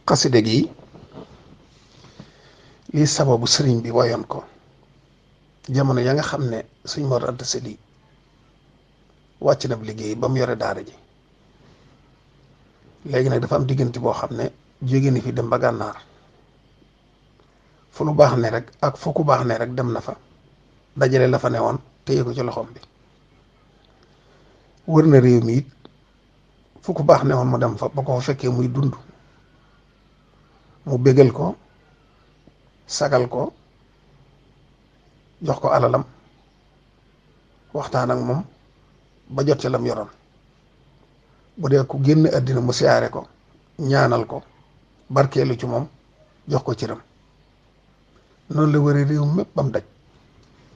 xaside gi lii sababu sëriñ bi wayoon ko jamono ya nga xam ne sëñ Mor Anta Sali wàcc na bu liggéey ba mu yore daara ji léegi nag dafa am diggante boo xam ne jóge ni fi dem ba gànnaar fu lu baax ne rek ak fu ku baax ne rek dem na fa dajale la fa ne woon téye ko ci loxoom bi wër na réew mi it fu ku baax ne woon mu dem fa ba ko fa fekkee muy dund mu bégal ko sagal ko jox ko alalam waxtaan ak moom ba jot ci lam yoroon bu dee ku génn àddina mu siyaare ko ñaanal ko barkeelu ci moom jox ko cëram noonu la wëree réew mépp ba mu daj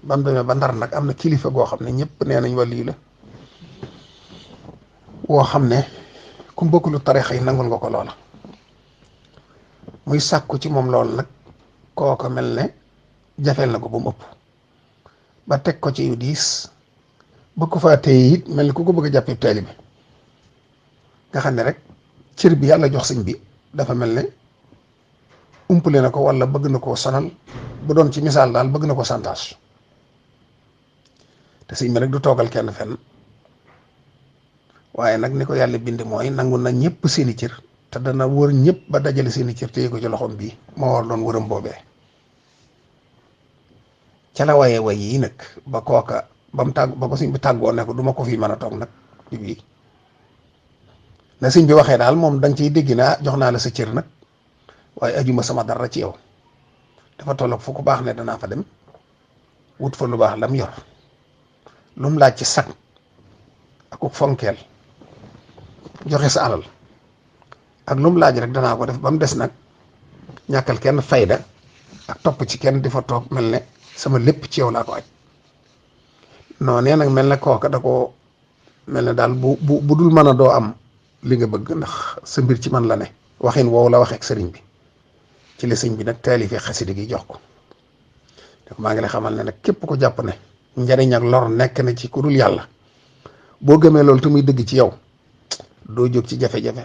ba mu demee ba Ndar nag am na kilifa goo xam ne ñëpp nee nañ wàllu la woo xam ne ku bokkulu tarixa yi nangul nga ko loola muy sàkku ci moom loolu nag kooko mel ne jafeel na ko ba mu ëpp ba teg ko ci yu diis ba ko faa téye it mel ni ku ko bëgg a jàppee taalibe nga xam ne rek cër bi yàlla jox sëñ bi dafa mel ne umpale na ko wala bëgg na koo sonal bu doon ci misaal daal bëgg na ko santage te sëñ bi nag du toogal kenn fenn waaye nag ni ko yàlla bind mooy nangu na ñëpp seeni cër te dana wër ñëpp ba dajale seeni cër téye ko ci loxoom bii moo war doon wëram boobee ca la waye way yi nag ba kooka ba mu tàgg ba ko sëñ bi tàggoo ne ko du ma ko fii mën a toog nag di bii na sëñ bi waxee daal moom danga ciy dégg naa jox naa la sa cër nag waaye ajuma sama dara ci yow dafa tolloog fu ko baax ne danaa fa dem wut fa lu baax lam yor lu mu laaj ci sag ak fonkeel joxe sa alal ak lu mu laaj rek danaa ko def ba mu des nag ñàkkal kenn fayda ak topp ci kenn di fa toog mel ne sama lépp ci yow laa ko aj non nee nag mel ne kooka da ko mel ne daal bu dul mën a doo am li nga bëgg ndax sa mbir ci man la ne waxin woowu la waxee ak sëriñ bi ci la sëñ bi nag taalifee xasida gi jox ko donc maa ngi lay xamal ne nag képp ko jàpp ne njariñ ak lor nekk na ci ku dul yàlla boo gëmee loolu te muy dëgg ci yow doo jóg ci jafe-jafe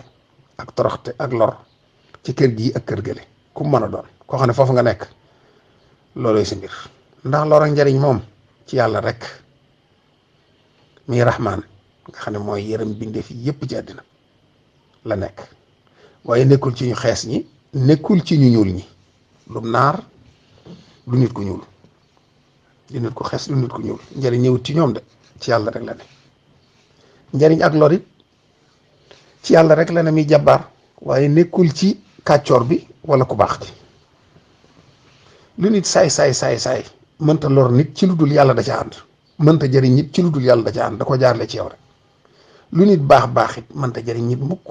ak toroxte ak lor ci kër gii ak kër gële ku mën a doon koo xam ne foofu nga nekk loolooy sa mbir ndax lor ak njariñ moom ci yàlla rek muy rahmaan nga xam ne mooy yërëm bindeef yépp ci àddina la nekk waaye nekkul ci ñu xees ñi nekkul ci ñu ñuul ñi du naar du nit ku ñuul du nit ku xees du nit ku ñuul njariñ ñëwut ci ñoom de ci yàlla rek la ne njariñ ak lor it ci yàlla rek la ne muy jàbbaar waaye nekkul ci kàccoor bi wala ku baax ci lu nit saay mënta lor nit ci lu dul yàlla da ca ànd mënta jëriñ nit ci lu dul yàlla da ca ànd da ko jaarle ci yow rek lu nit baax it mënta jëriñ nit mukk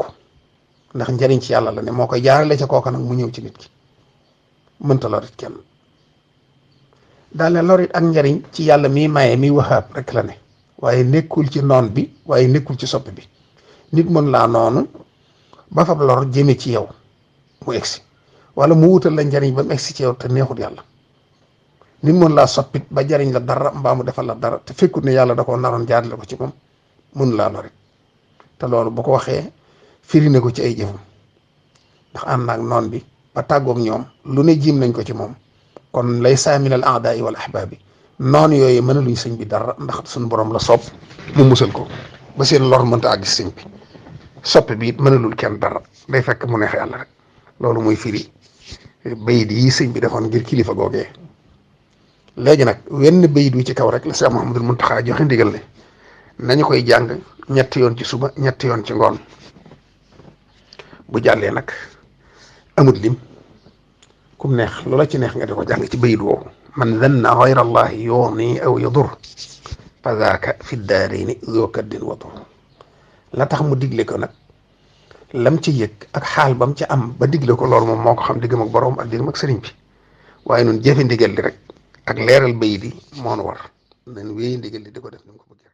ndax njariñ ci yàlla la ne moo koy jaarale ca kooka nag mu ñëw ci nit ki mënta lorit kenn daal ne lorit ak njariñ ci yàlla miy maye miy waxaab rek la ne waaye nekkul ci noon bi waaye nekkul ci soppi bi nit mën laa noonu ba fab lor jëme ci yow mu egsi wala mu wutal la njariñ ba mu egsi ci yow te neexut yàlla nit mën laa soppit ba jariñ la dara mbaa mu defal la dara te fekkut ne yàlla da koo naroon jaarale ko ci moom mun laa lorit te loolu bu ko waxee firi na ko ci ay jëfam ndax ànd naag noon bi ba tàggoog ñoom lu ne jiim nañ ko ci moom kon lay saaminal aadaa'i wal ahbaabi noon yooyu mënaluñ sëñ bi dara ndax suñu borom la sopp mu musal ko ba seen lor mënta àgg sëñ bi soppe bi it mënalul kenn dara day fekk mu neex yàlla rek loolu mooy firi bayit yi sëñ bi defoon ngir kilifa googee léegi nag wenn bayit wi ci kaw rek la Cheikh Mouhamadul Mountakha joxe ndigal ne nañu koy jàng ñetti yoon ci suba ñetti yoon ci ngoon bu jàllee nag amut lim kum neex loola ci neex nga di ko jàng ci bayit woowu man zanna gayra allahi yughni aw yadur fa zaaka fi daarayni zu kaddin wa dur la tax mu digle ko nag lam ci yëg ak xaal bam ci am ba digle ko loolu moom moo ko xam diggam ak boroom ak diggam ak sëriñ bi waaye nun jëfe ndigal li rek ak leeral bayit yi moo nu war nañ wéy ndigal li di ko def ni mu ko bëggee